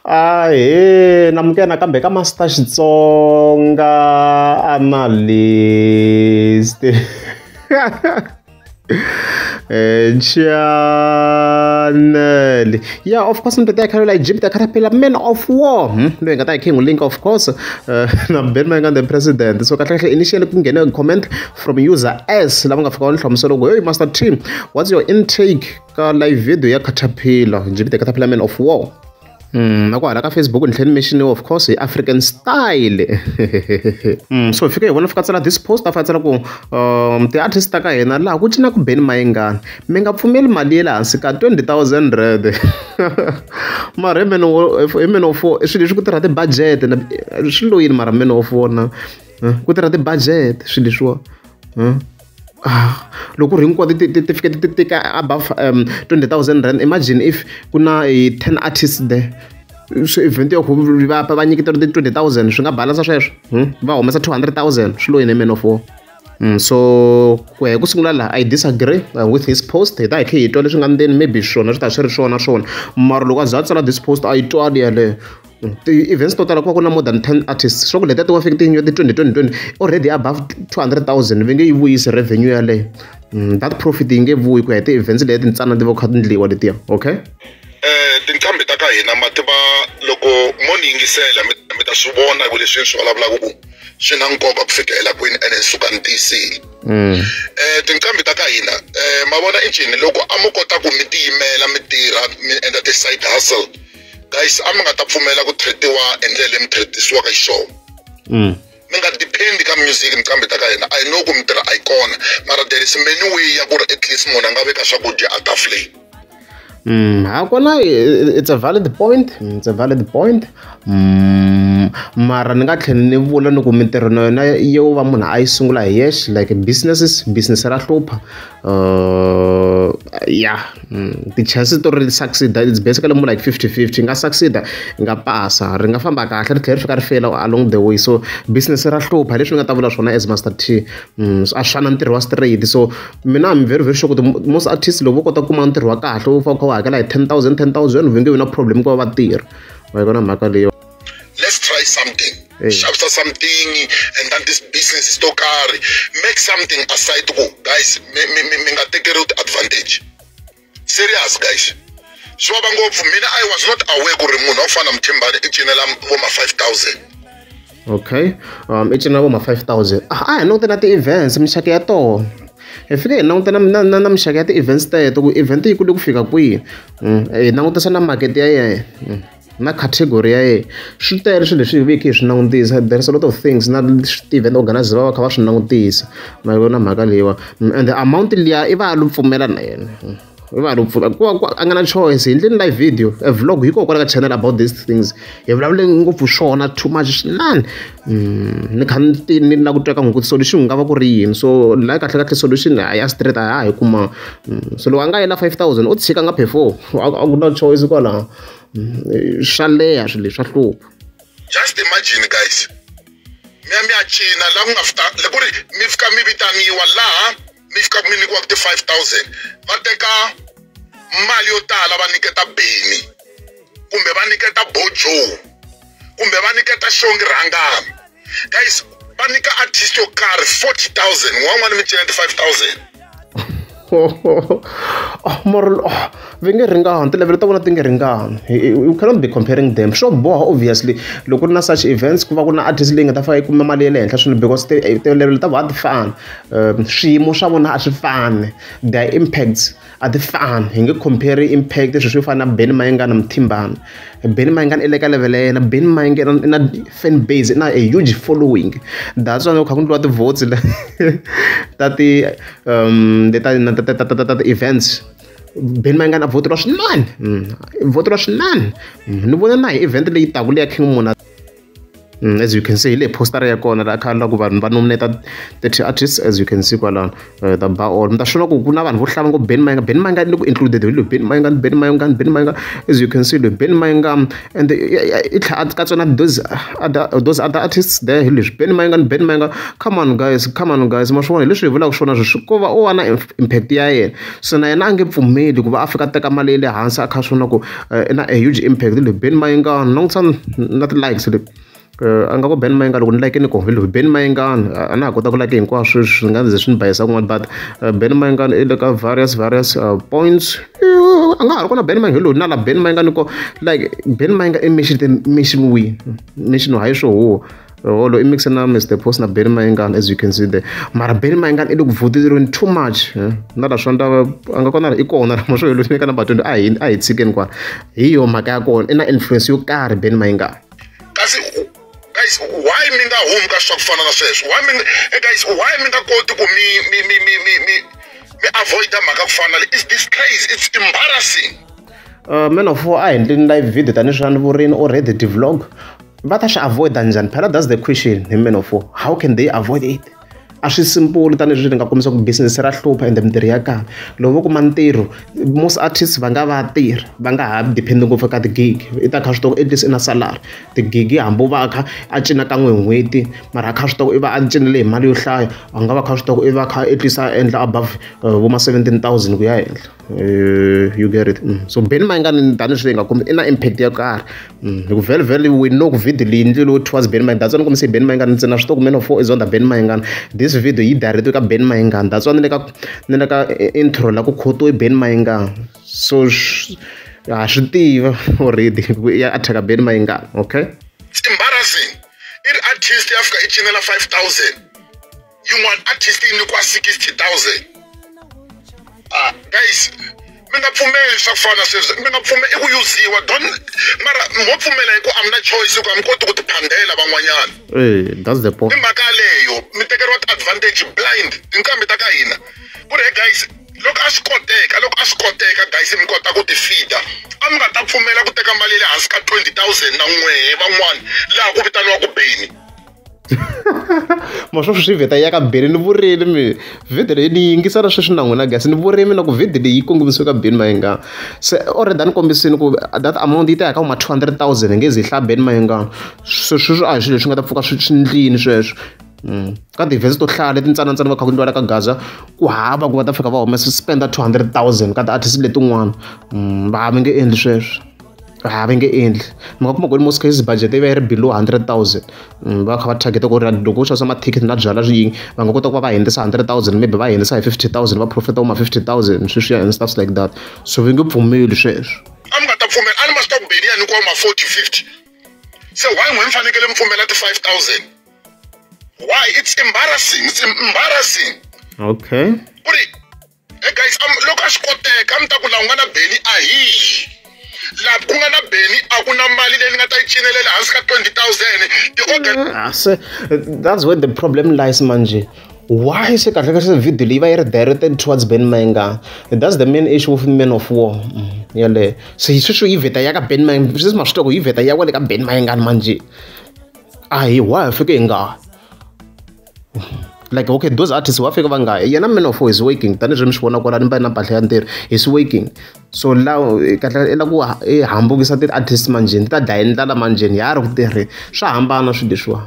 Ahee, namukela nakambe ka Master Xitsonga Analyst channel. Yeah, of course ni ta kha la Egypt kha phela man of war loyi nga ta hi King Link of course na Ben Mayengani the president. So kahle kahle initially ku nghene comment from user S lava nga fika va ni hlamusela ku hey Master T, what's your intake ka live video ya Caterpillar Egypt Caterpillar man of war? Na ku hala ka Facebook ni tlhela ni mention of course hi African style. So hi fika hi vona fika tsala this post a fika tsala ku ti-artist ta ka hina laha ku cinaka Benny Mayengani mi nga pfumeli mali ya le hansi ka 20,000 rand. Mara hi man of war swilo leswi ku tirha ti-budget na swi lo yini mara man of war na ku tirha ti-budget swilo leswiwa. Loko ku ri hinkwato ti fika ti tika above 20,000 rand, imagine if ku na 10 artists there, so event ya ku va nyiketa ti 20,000 swi nga balansa sweswo va humesa 200,000 swi lo yini man of war. So ku ya hi ku sungula laha I disagree with his post. Hi ta hi kha hi twa leswi nga ndzeni maybe swona swi ta swi ri swona swona, mara loko a za a tsala this post a yi twali yaleyo. Ti-events to tala ku va ku na more than 10 artists, swa ku letiya ti va fiki ti 20 20 20 already above 200,000 va nge yi vuyisi revenue yaleyo. That profit yi nge vuyi ku ya hi ti-events leti tintsana ti va kha ti ndliwa letiya. Okay, tinqambi ta ka hina ma tiva loko mo ni yingisela mi ta swi vona ku leswi ni swi vulavulaka ku swi na nkoka ku fikela kwini ene ni suka ni tiyisile. Tinqambi ta ka hina ma vona i ncini loko a mo kota ku mi tiyimela mi tirha mi endla ti-side hustle guys, a mi nga ta pfumela ku treatiwa hi ndlela leyi mi treatisiwaka xiswona. Mi nga depend ka music tinqambi ta ka hina. I know ku mi tirha a yi kona, mara there is many way ya ku ri at least munhu a nga veka swakudya a tafuleni. Hakona it's a valid point, it's a valid point. Mara ni nga tlhela ni vula ni ku mintirho na yona yo va munhu a yi sungula hi yexe like businesses, business ra hlupha. Yeah, ti-chances to ri succeed it's basically more like 50-50. Nga succeed, nga pasa, ri nga famba kahle ri tlhela ri fika ri fail along the way. So business ra hlupha leswi ni nga ta vula swona as Master T. So a swi fana na ntirho wa straight. So mina I'm very very sure ku most artists loko vo kota ku kuma ntirho wa kahle wo fa u kha u hakela hi 10,000 10,000 va nge vi na problem ku va va tirha. Ma yi vona mhaka leyo. Let's try something. Xavisa something and then this business to karhi, make something aside ku guys mi nga tekeriwi ti-advantage. Serious guys, swi vava ngopfu. Mina I was not aware ku ri munhu wa ku fana na Mthimbani i cinela vo ma 5,000. Okay, i cinela vo ma 5,000. A hi languta na ti-events mixaka ya tona. Hi fike hi languta na mixaka ya ti-events teto ku event yi kule ku fika kwihi. Hi langutisa na market ya yena na category ya yena. Swi tele swilo leswi hi veke hi swi langutisa. There is a lot of things na ti-event organizers va va kha va swi langutisa. Ma yi vona mhaka leyiwa. And the amount liya i va a lo pfumela na yena. I va a lo pfumela ku va a nga na choice. Hi endleni live video a vlog yi kona kwala ka channel about these things. Hi vulavule ngopfu swona too much swinene. Ni kha ni la ku twa ka ku solution ku nga va ku ri yini. So la kahle kahle solution a ya straight a ha hi kuma. So loko a nga yela 5,000 u tshika nga perform a ku na choice kwalaho. Swa leha swilo leswi swa hlupha. Just imagine guys, mi ya mi ya cina laha ku nga fita loko ri mi fika mi vitaniwa laha mi fika mi nyikiwaka ti 5,000 va teka mali yo tala va nyiketa Benny kumbe va nyiketa Bojo kumbe va nyiketa Xongi Rhangani. Guys, va nyika artist yo karhi 40,000 n'wan'wana mi cina ti 5,000. Mara va nge ringani ti-level ta vona ti nge ringani. You cannot be comparing them. Swo boha obviously loko ku ri na such events ku va ku ri na artist leyi nga ta fika yi kuma mali ya le henhla swinene because ti-level ta vona a ti fani. Swiyimo swa vona a swi fani, their impacts a ti fani. Hi nge compare impact swilo swo fana na Benny Mayengani na Mthimbani. Benny Mayengani i le ka level ya yena. Benny Mayengani i na fan base, i na a huge following. That's why loko kha ku endliwa ti-votes ta ti ta ti-events Benny Mayengani a voteriwa swinene, voteriwa swinene. Ni vona na hi event leyi taka leya King Muna. As you can see hi le poster ya kona la kha la ku vanhu va nominate 30 artists, as you can see kwalano the bar all mi ta swi vona ku ku na vanhu vo hlava ngo Benny Mayengani. Benny Mayengani le ku included hi lo Benny Mayengani, Benny Mayengani, Benny Mayengani, as you can see lo Benny Mayengani, and i tlhela a katsa na those other artists there hi leswi Benny Mayengani, Benny Mayengani. Come on guys, come on guys, ma swi vona hi leswi hi vulaka swona sweswi ko va u va na impact ya yena, so na yena a nge pfumeli ku va a fika a teka mali ya le hansi a kha a swi vona ku i na a huge impact le Benny Mayengani. Langutisa na ti-likes leti a nga ku Benny Mayengani loko ni like ni ko hi loyi Benny Mayengani, a na ha kota ku like hinkwaswo swi nga ze swi ni bayisa kun'wana, but Benny Mayengani i le ka various points. A nga ha ri kona Benny Mayengani hi loyi na la Benny Mayengani ko like Benny Mayengani i mission wihi mission hayi swo huwa holo i mixa na Mr Post na Benny Mayengani, as you can see there. Mara Benny Mayengani i le ku voteriweni too much na la swa ndava a nga kona i kona ma swo hi loyi ka number 20 a hi tshikeni kwala hi yo mhaka ya kona i na influence yo karhi Benny Mayengani. Kasi guys, why mi nga humi ka swa ku fana na sweswo? Why mi guys, why mi nga koti ku mi mi mi mi mi mi mi avoid mhaka ku fana na is this case? It's embarrassing. Man of War a hi endleni live video tanihi swi ni vurini already the vlog va ta swi avoid njhani phela? That's the question hi Man of War, how can they avoid it? A swi simple tanihileswi ni nga kombisa ku business ra hlupha ende mintirho ya kala. Loko vo kuma ntirho most artists va nga va tirha va nga ha depend ngopfu ka ti-gig, i ta kha swi tiva ku at least i na salary. Ti-gig hambi u va a kha a cina kan'we hi n'hweti mara a kha swi tiva ku i va a cinile hi mali yo hlaya, a nga va kha swi tiva ku i va a kha at least a endla above vo ma 17,000 ku ya henhla. You get it. So Benny Mayengani tanihileswi hi nga kombisa i na impact yo karhi hi ku vhele vhele we know ku video leyi endleriwe towards Benny Mayengani. That's why ni kombise Benny Mayengani ntsena, swi tiva ku Man of War is on the Benny Mayengani. This video yi direct ka Benny Mayengani, that's why ni le ka intro la ku khotiwe Benny Mayengani, so ha swi tiva already ku ya attack Benny Mayengani. Okay, it's embarrassing. I ri artist ya fika i cinela 5,000, yin'wana artist yi nyikiwa 60,000. Guys, mi nga pfumeli swa ku fana na sweswo, mi nga pfumeli i ku yuziwa don't mara mo pfumela hi ku a mi na choice ku a mi koti ku ti phandela van'wanyana. That's the point. I mhaka yaleyo mi tekeriwa ti-advantage blind tinqambi ta ka hina ku ri he guys, loko a swi koteka guys mi kota ku ti feeda a mi nga ta pfumela ku teka mali ya le hansi ka 20,000 na n'wehe van'wana laha ku vitaniwaka Benny. Ma swo swi vheta ya ka Benny ni vurini mi video leyi ni yingisela sweswi na n'wina guys, ni vurini na ku video leyi yi kongomisiwe ka Benny Mayengani, se already a ni kombisini ku that amount yi ta ya ka ma 200,000 hi nge zi hi hlaya Benny Mayengani. So sweswo a hi swilo leswi nga ta pfuka swi ndlini sweswo. Ka ti-events to hlaya leti ntsanantsana va kha ku endliwa la ka Gaza ku hava ku va ta fika va humesa spenda 200,000 ka ti-artist letin'wana. Va nge endli sweswo, ha va nge endli. Mi nga kuma ku in most cases budget yi va yi ri below 100,000, va kha va target ku ri loko u xavisa mathikithi na byalwa swi yingi va nga kota ku va va hundzisa 100,000 maybe va hundzisa hi 50,000 va profit ma 50,000 sweswiya and stuff like that, so va nge pfumeli sweswo. A mi nga ta pfumela a ni ma swi tiva ku Benny ya nyikiwa ma 40 50, se why n'we mi fanekele mi pfumela ti 5,000? Why? It's embarrassing. It's embarrassing. Okay. Ku ri hey guys, loko a swi koteka a mi ta ku laha ku nga na Benny a hi laha ku nga na Benny a ku na mali leyi ni nga ta yi cinelela hansi ka 20,000 ti-organ. That's where the problem lies manje. Why se kahle kahle video leyi va yi ri directed towards Benny Mayengani? That's the main issue with Men of War yaleyo. Se sweswi yi vheta ya ka Benny Mayengani, sweswi ma swi tiva ku yi vheta ya kwale ka Benny Mayengani manje. A hi why fike hi nga like okay those artists wa fika va nga yena Man of War is working tanihileswi mi swi vona kwala ni va na mpahla ya ntirho is working, so la kahle i la ku i hambukisa ti-artist manjheni ti ta dlaya ndlala manjheni ya ha ri ku tirheni swa hambana swilo leswiwa.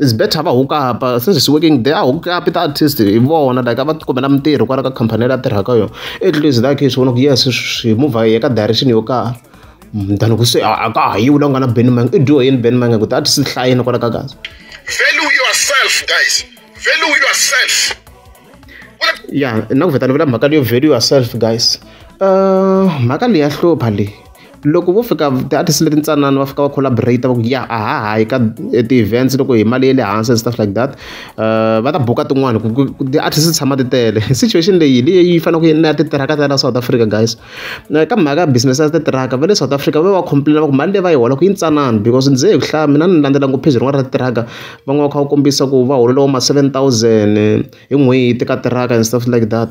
It's better va hook up since it's working they are hook up ti-artist hi vona like a va kumela mintirho kwala ka khampani leyi a tirhaka yona, at least that case vona ku yes hi move hi ya ka direction yo karhi. Than ku se a ka ha yiwi la ku nga na Benny Mayengani i dyohe yini Benny Mayengani ku ti-artist ti hlayini kwala ka Gaza. Value yourself guys, value yourself. Ya na ku vheta ni vula mhaka leyo value yourself guys. Mhaka leyi ya hlupha leyi loko vo fika ti-artist leti ntsanana va fika va collaborate va ku ya a ha ha yi ka ti-events loko hi mali ya le hansi and stuff like that, va ta buka tin'wani ku ti-artist ti tshama ti tele. Situation leyi leyi yi fanele ku na titiraka ta la South Africa guys, ka mhaka ya business ya titiraka va le South Africa va va complain va ku mali leyi va yi holaka yi ntsanana because ndzi hi ku hlaya mina ni landzela ngopfu page rin'wana ra titiraka van'wana va kha va kombisa ku va holeliwa ma 7,000 hi n'hweti ka tiraka and stuff like that.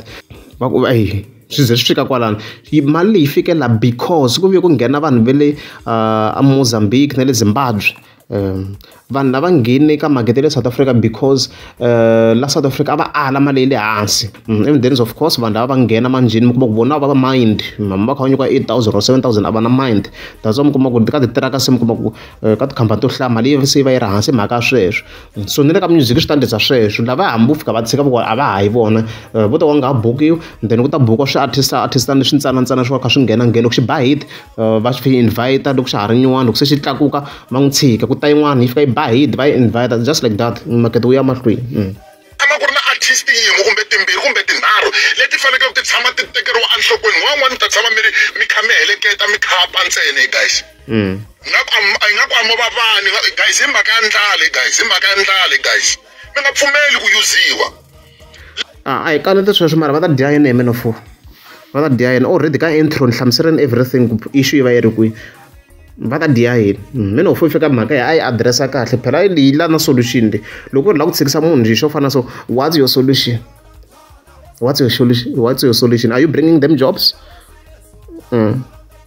Va ku eyi swi ze swi fika kwalano mali leyi fikela because ku vuye ku nghena vanhu va le a Mozambique na le Zimbabwe Vanhu lava ngheni ka makete le South Africa because la South Africa a va ala mali ya le hansi. Even then of course vanhu lava va nghena manjheni mi kuma ku vona va mind va kha va nyikiwa 8000 or 7000 a va na mind. That's why mi kuma ku ka titiraka se mi kuma ku ka tikhampani to hlaya mali se yi va yi ri hansi mhaka ya sweswo. So ni le ka music swi ta endlisa sweswo lava hambi vo fika va tshika va ku a va ha yi vona vo ta va nga ha bukiwi then ku ta bukiwa swi artist artist leswi ntsanantsana swi va kha swi nghena nghena loko xi ba hit va xi invite loko xa ha ri nyuwani loko se xi tlakuka va n'wi tshika ku ta yin'wana yi fika yi ba hit va yi invite just like that makete wu ya mahlweni. Tshama ku ri na artist yin'we kumbe timbirhi kumbe tinharhu leti faneleke ti tshama ti tekeriwa enhlokweni wun'wana mi ta tshama mi ri mi kha mi heleketa mi khapa ntsena guys. Ingaku a mo va vanhu guys hi mhaka ya ndlala guys hi mhaka ya ndlala guys mi nga pfumeli ku yuziwa. A hi kaneti sweswo mara va ta dya yini hi Man of Four va ta dya yini already ka intro ni hlamuseleni everything ku issue yi va yi ri kwihi va ta dya yini. Man of Four yi fika mhaka ya a yi address-a kahle phela yi la na solution leyi loko u ri lava ku tshikisa munhu xi xo fana so what's your solution, what's your solution, what's your solution? Are you bringing them jobs?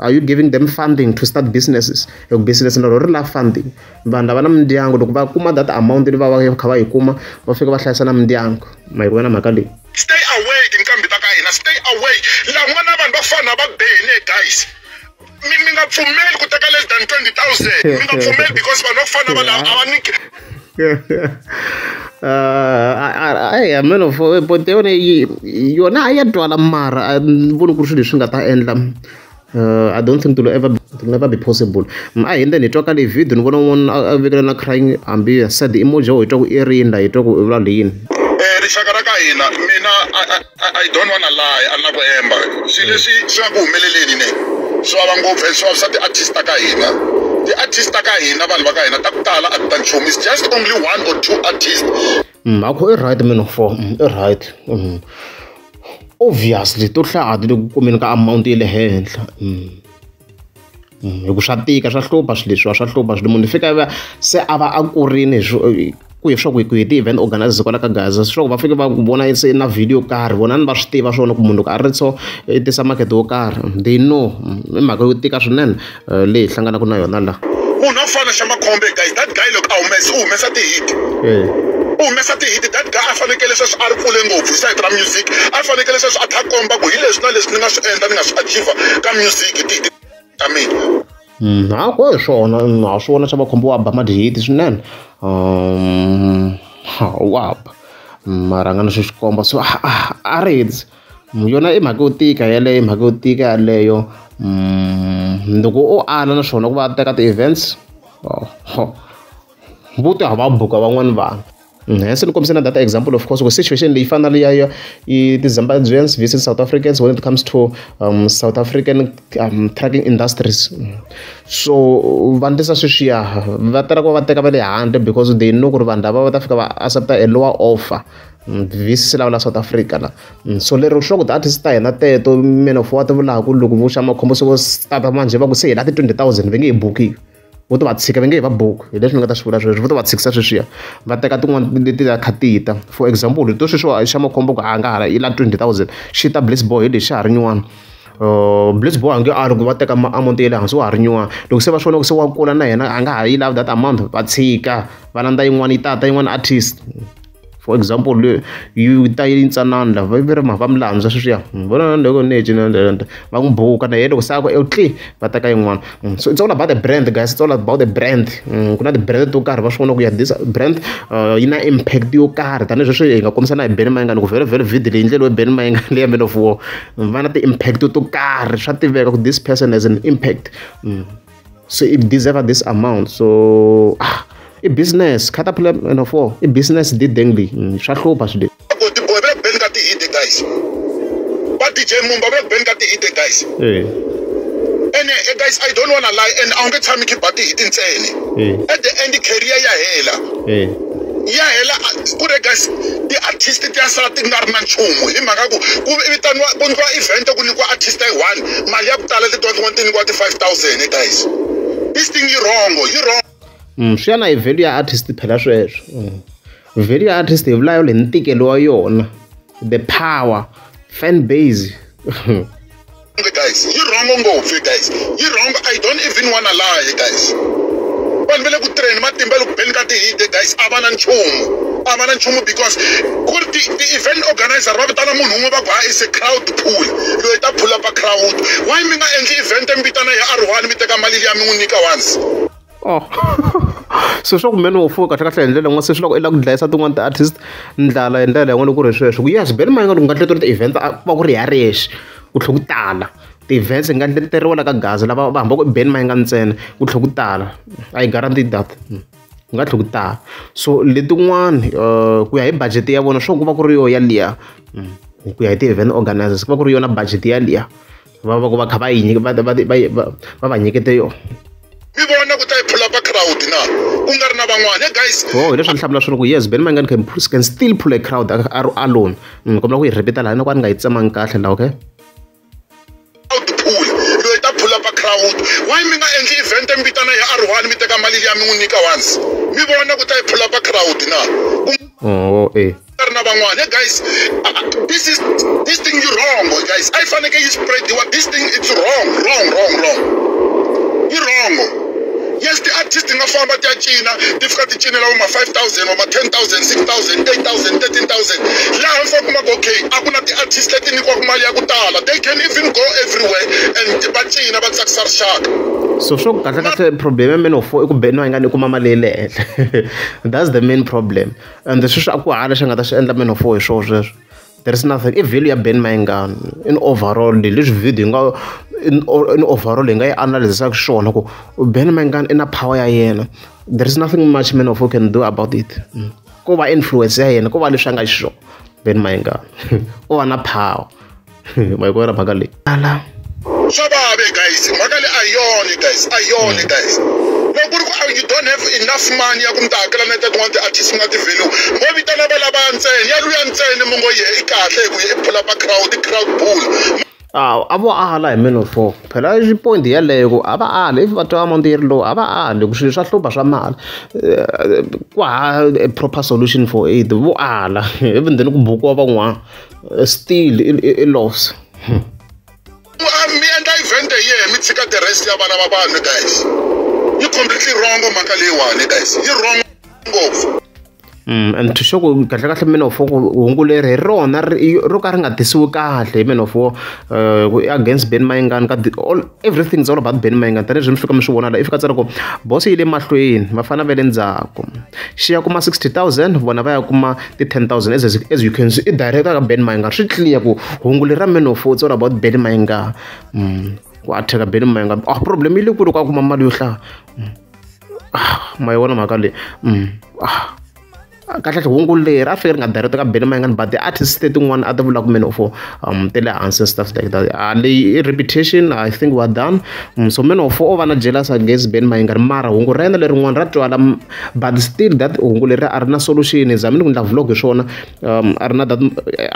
Are you giving them funding to start businesses? Hi ku business na rona ri lava funding. Vanhu lava na mindyangu loko va kuma that amount leyi va va kha va yi kuma va fika va hlayisa na mindyangu ma yi vona mhaka leyi. Stay away tinqambi ta ka hina, stay away. Laha ku nga na vanhu va fana va beni guys. Mi nga pfumeli ku teka less than 20,000. Mi nga pfumeli because vanhu va fana va lava a va nyiki. Aya Man of Four point ya yona yona a ya twala mara a ni voni ku ri swilo leswi nga ta endla. I don't think it will ever it will never be possible. A hi endleni hi twa ka leyi video ni vona un'wana a vekela na crying hambi sad emoji hi twa ku i rinda hi twa ku i vula yini. Rixaka ra ka hina mina I don't wanna lie a na ku hemba swilo leswi swi nga ku humeleleni ne swi vava ngopfu and swi vavisa ti-artist ta ka hina. Ti-artist ta ka hina vanhu va ka hina ta ku tala a ti ta nchumu it's just only one or two artists. Akho i right Man of Four i right. Obviously to hlaya ti le ku kumeni ka amount ya le henhla hi ku swa tika swa hlupha swilo leswiwa swa hlupha swilo munhu fika va se a va a kurini hi ku hi swa ku hi ti-event organizers kwala ka Gaza swa ku va fike va ku vona se na video yo karhi vona ni va swi tiva swona ku munhu loko a ri so i tisa makete wo karhi they know i mhaka yo tika swinene leyi hi hlanganaka na yona laha. Munhu a fana xa Makhombe guys that guy loko a humesa u humesa ti-hit. U humesa ti-hit that guy a fanekele sweswi a ri kule ngopfu hi side ra music a fanekele sweswi a kha komba ku hi leswi na leswi ni nga swi endla ni nga swi achieve ka music hi ti-hit ta mina. Ha ku hi swona ha swi vona xa Makhombe wa ba ma-hit swinene wa ba mara a nga na xo xi komba so a ri hits yona i mhaka yo tika yeleyo i mhaka yo tika yaleyo. Loko o ala naswona ku va teka ti-events vo ti hava buka van'wani vanhu. Hence ni kombise na that example of course ku situation leyi fana liya ya i ti-Zimbabweans versus South Africans when it comes to South African trucking industries. So va ndlisa sweswiya va tala ku va va teka va le handle because they know ku ri vanhu lava va ta fika va accept a lower offer versus lava la South Africa la. So lero sure ku ti-artist ta hina teto Man of Four ti vulaka ku loko vo xa Makhombo se vo start manjhe va ku se hi la ti-20,000 va nge he bukiwi vo to va tshika va nge he va buki hi leswi ni nga ta swi vula sweswo vo to va tshikisa sweswiya va teka tin'wana leti ta kha ti ta for example to sweswiwa xa Makhombo ku a nga hala i la 20,000 xi ta Bliss Boy hi lexi xa ha ri nyuwana. Bliss Boy a nge ali ku va teka amount ya le hansi wa ha ri nyuwana loko se va swi vona ku se wa kula na yena a nga ha yi lavi that amount va tshika va landza yin'wana yi tata yin'wana artist. For example yi ta yi ntsanana la va ri va mi landza sweswiya vona loko ni va n'wi buka na yena loko se a ku tli va teka yin'wana. So it's all about the brand guys, it's all about the brand. Ku na ti-brand to karhi va swi vona ku ya this brand yi na impact yo karhi tanihi sweswi hi nga kombisa na hi Benny Mayengani ku vhele vhele video leyi ndleliwe Benny Mayengani leyi ya Man of War va na ti-impact to karhi swa tiveka ku this person has an impact so it deserve this amount so i business Caterpillar Man of War i business didengli swa hlupha swilo leswi. Ti-boy va le ku beni ka ti-hit guys va DJ Mumba va le ku beni ka ti-hit guys. And guys I don't wanna lie and a wu nge tshami khiba ti-hit ntsena at the end career ya hela ya hela ku ri guys ti-artist ti ya sala ti nga ri na nchumu hi mhaka ku ku vitaniwa ku nyikiwa event ku nyikiwa artist yi one mali ya ku tala letiwa tin'wana ti nyikiwa ti-5,000 guys. This thing yi wrong yi wrong. Swi ya na hi value ya artist phela sweswo. Value ya artist hi vula yona hi ntikelo wa yona the power fan base. Guys yi wrong ngopfu guys yi wrong I don't even wanna lie guys. Vanhu va le ku tirheni matimba le ku beni ka tihite guys, a va na nchumu, a va na nchumu because ku ri ti-event organizer va vitana munhu un'we va ku ha is a crowd pool, loyi ta pull up a crowd. Why mi nga endli event mi vitana ya R1 mi teka mali liya mi n'wi nyika once? Oh. So swa ku Man of Four kahle kahle hi ndlela yin'wana se swi loko i lava ku dlayisa tin'wani ti-artist ndlala hi ndlela yin'wana ku ri sweswo ku yes Benny Mayengani ku nga tlula ti-event ku va ku ri ya rexe ku tlhela ku tala ti-events nga ndleteriwa la ka Gaza lava va hamba ku Benny Mayengani ntsena ku tlhela ku tala. I guarantee that ku nga tlhela ku tala. So letin'wani ku ya hi budget ya vona swo ku va ku ri yo yaliya ku ya hi ti-event organizers ku va ku ri yona budget yaliya va va ku va kha va yi nyika va va nyikete yona. Mi vona ku ta yi pull up a crowd na ku nga ri na van'wana guys. Oh, leswi ni hlamula swona ku yes Benny Mayengani can still pull a crowd alone. Kombela ku yi repeat laha loko a ni nga yi tsemangi kahle la, okay? Crowd pool loyi ta pull up a crowd. Why mi nga endli event mi vitana ya R1 mi teka mali liya mi n'wi nyika once? Mi vona ku ta yi pull up a crowd na ku Oh, eh. nga ri na van'wana guys. This is this thing you wrong guys. A yi fanekele yi spreadiwa this thing, it's wrong wrong wrong wrong. Yi wrong. Yes, ti-artist ti nga famba ti ya cina ti fika ti cinela vo ma 5,000 va ma 10,000 6,000 8,000 13,000 laha mi fa kuma ku okay a ku na ti-artist leti nyikiwaka mali ya ku tala, they can even go everywhere and va cina va tsakisa rixaka. So swo kahle kahle problem ya Man of Four i ku Benny Mayengani i kuma mali ya le henhla. That's the main problem. And sweswi a ku hala xi nga ta swi endla Man of Four hi swona sweswo. There is nothing. I value ya Benny Mayengani in overall leswi video hi nga in overall hi nga yi analyzisaka xiswona ku Benny Mayengani i na power ya yena. There is nothing much Man of Four can do about it. Ko va influence ya yena, ko va leswi a nga xiswona Benny Mayengani. U va na power. Ma yi vona mhaka leyi. Ala. Swa vave guys, mhaka leyi a hi yona guys, a hi yona guys. Loko ku ri ku you don't have enough money ya ku mi ta hakela na tin'wana ti-artist nga ti-value, mo vitana va lava ntsena ya luya ntsena mi ngo ye i kahle hi ku i pull up a crowd, i crowd pool. A vo ala hi Man of Four. Phela i point yeleyo ku a va ali if va twa amount yi ri low a va ali ku swilo swa hlupha swa mali. Ku hava a proper solution for it vo ala even then ku bukiwa van'wana still i loss. Mi endla event hi yehe mi tshika the rest ya vana va vanhu guys. Yi completely wrong mhaka leyiwani guys, yi wrong ngopfu. And to show ku kahle kahle Man of Four ku hungu leri hi rona ro ka ri nga tisiwi kahle hi Man of Four against Benny Mayengani ka all everything is all about Benny Mayengani tanihileswi mi fika mi swi vona la i fika tsala ku boss yi le mahlweni vafana va le ndzhaku xi ya kuma 60,000 vona va ya kuma ti 10,000 as you can see i direct ka Benny Mayengani swi clear ku hungu leri ra Man of Four it's all about Benny Mayengani. Ku attack Benny Mayengani problem yi le ku loko a kuma mali yo hlaya. Ma yi vona mhaka leyi. Kahle kahle hungu leri a fike ri nga direct ka Benny Mayengani but the artist tin'wana a ti vula ku Man of Four ti le hansi and stuff like that. Leyi i reputation I think we are done. So Man of Four o va na jealous against Benny Mayengani mara hungu ra yena lerin'wana ra twala but still that hungu leri a ri na solution. Zamini ku endla vlog hi swona a ri na that a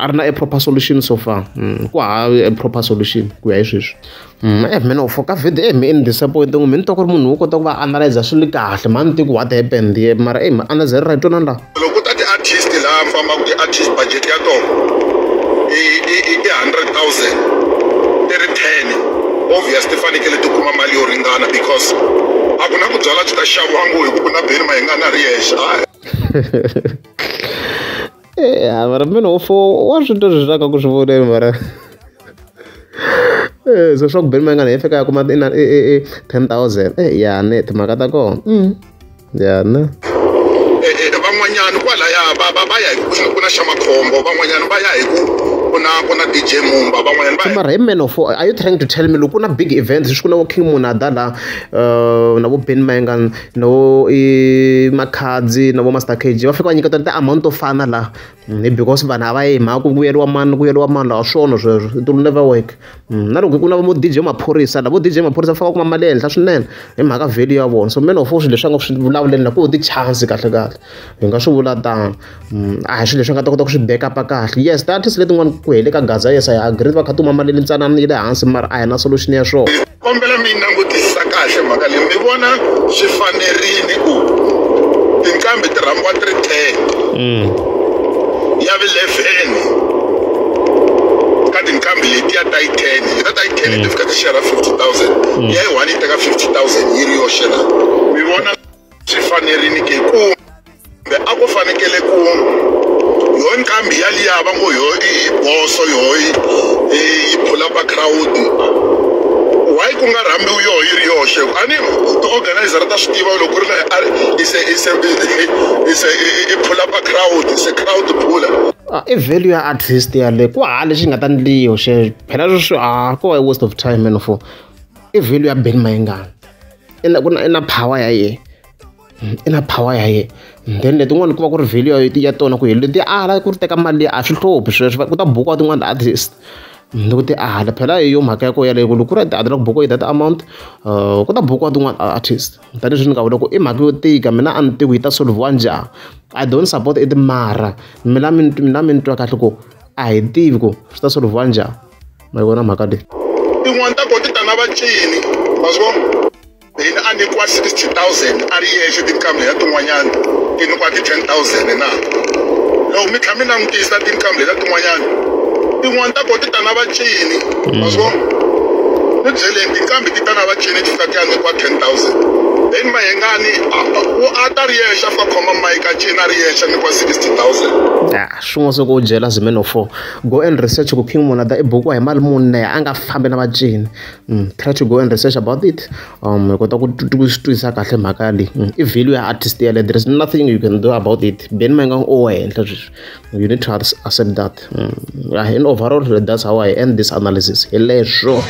ri na a proper solution so far. Ku hava a proper solution ku ya hi sweswi. Man of Four ka video mi ni disappointing mi ni twa ku ri munhu wo kota ku va analyze swilo kahle mani ti ku what happened here mara analyze ri right twanani la. Loko ta ti-artist laha mi fambaka ti-artist budget ya tona i 100,000 ti ri 10 obvious ti fanekele ti kuma mali yo ringana because a ku na ku byala byi ta xaviwa ngo hi ku na Benny Mayengani a ri yexe. Mara Man of Four wa swi twa leswi swa ka ku swi voneni mara so swa ku Benny Mayengani hi fika ya kuma i 10,000 ya ne timhaka ta kona ya ne. Van'wanyana kwalaya va ya hi ku na xa makhombo, van'wanyana va ya hi ku na DJ Mumba, van'wanyana va mara hi Man of Four are you trying to tell me loko ku na big events swi ku na vo King Monada la na vo Benny Mayengani na vo Makhadzi na vo Master KG va fika va nyiketa ti-amount to fana la because vanhu a va yi hi mhaka ku vuyeriwa mani ku vuyeriwa mani laha swona sweswo it will never work. Na loko ku na vo DJ Maphorisa la vo DJ Maphorisa va fika va kuma mali ehenhla swinene hi mhaka value ya vona. So Man of Four swilo leswi a nga swi vulavuleni la ku ti-chance kahle kahle hi nga swi vula tano. A hi swilo leswi a nga ta kota ku swi back up kahle. Yes ti-artist letin'wana ku hele ka Gaza yes I agree va kha ti kuma mali ntsanana yi le hansi mara a hi na solution ya swona. Kombela mi langutisa kahle mhaka leyi mi vona swi fanerile ku tinqambi ti rhambiwa ti ri 10 ya vi 11 ka tinqambi letiya ta yi 10 hi ta yi 10 ti fika ti share 50,000 ya yi 1 yi teka 50,000 yi ri yoxe na mi vona. fanerini ke kumbe a ku fanekele ku yo nqambi yaliya va ngo yo i boso yo yi phula pa crowd why ku nga rhambiwi yoho yi ri yoxe a ni ti-organizer ta swi tiva loko ri na i phula pa crowd is a crowd puller. I value ya artist yaleyo ku hava lexi nga ta ndliwa xe phela sweswi a ko va waste of time man for i value ya Benny Mayengani i na ku na i na power ya yena i na power ya yena then letin'wana ku va ku ri value ya tona ku hi leti ala ku ri teka mali leyi a swi hluphi sweswo ku ta bukiwa tin'wana ti-artist loko ti ala phela hi yo mhaka ya ko yaleyo ku loko ku ri ti ku bukiwa hi that amount ku ta bukiwa tin'wana artist tanihileswi ni nga vula ku i mhaka yo tika mina a ni tivi ku yi ta solve-iwa njhani I don't support it mara mina mi mina mi ni twa kahle ku a hi tivi ku swi ta solve-iwa njhani ma yi vona mhaka leyi tin'wana ta kona ti ta na vacini ma swi vona hina a nyikiwa 60 000 a ri yexe tinqambi letiya tin'wanyana ti nyikiwa ti-10 000 na loko mi tlha mi langutisa tinqambi letiya tin'wanyana tin'wana ta kona ti ta na vacini ma swi vona ni byeleni tinqambi ti ta na vacini ti fika ti ya nyikiwa 10 000 then Mayengani u a ta ri yexe a fika khoma mic a cina a ri yexe a nyikiwa 60 000. Ya swin'wana swa ku byela Zimeno 4 go and research ku King Monada i bukiwa hi mali muni na a nga fambi na vacini. Try to go and research about it hi kota ku swi twisisa kahle mhaka leyi. I value ya artist yaleyo, there is nothing you can do about it. Benny Mayengani u henhla sweswi, you need to accept that. Yeah, in overall, that's how I end this analysis hi leswo.